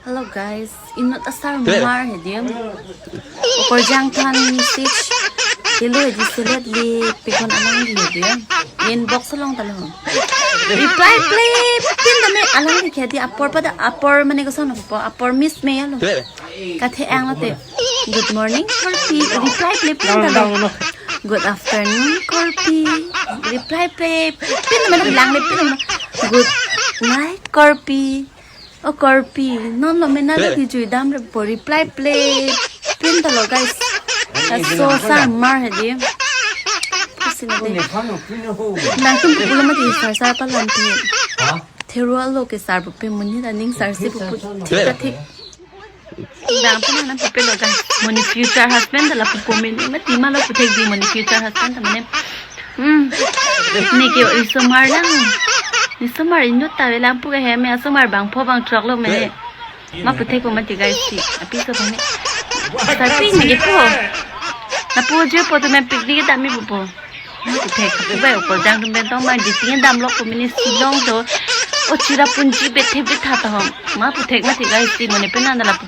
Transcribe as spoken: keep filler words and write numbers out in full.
Hello guys, inut asarmar hedi. Okorjang than message kelo hedi, selet le pegon alangli hedi. Inbox along ta lo. Reply play pin tame alangli ke hedi, apor pada apor mane koson po, apor miss me alo. Kathe-ang lote. Good morning korpi, reply play pin ta lo. Good afternoon korpi, reply play pin tame lang le pin. Good night korpi. O korpi, non lo mena lo kejui damre po, reply play pin ta lo guys. Laso asarmar hedi. Pusi na de. Nangtum pulo mati sar sar palam te. Therua lo ke sar pupe, monit aning sar si pupu thik ta thik. Nangtum nang pupe lo guys. Monit future husband ta la pupo, mane mati ma lo puthek di monit future husband ta mane. Hmm. Neke risomar lang. Risomar inut ta avelang pu ke he, me asomar bangpho bangthrok lo mene. Ma puthek po mati guys si. Apiso bang ne. Sarpi neke po. Lapu je po tame picnic dam mi pupo. Ma puthek. Pu bai okorjang atum pen tong ma dating dam lo po mene, Shillong to. O Cherrapunji bethe betha ta hom. Ma puthek mati guys si, mane pen nang la pu.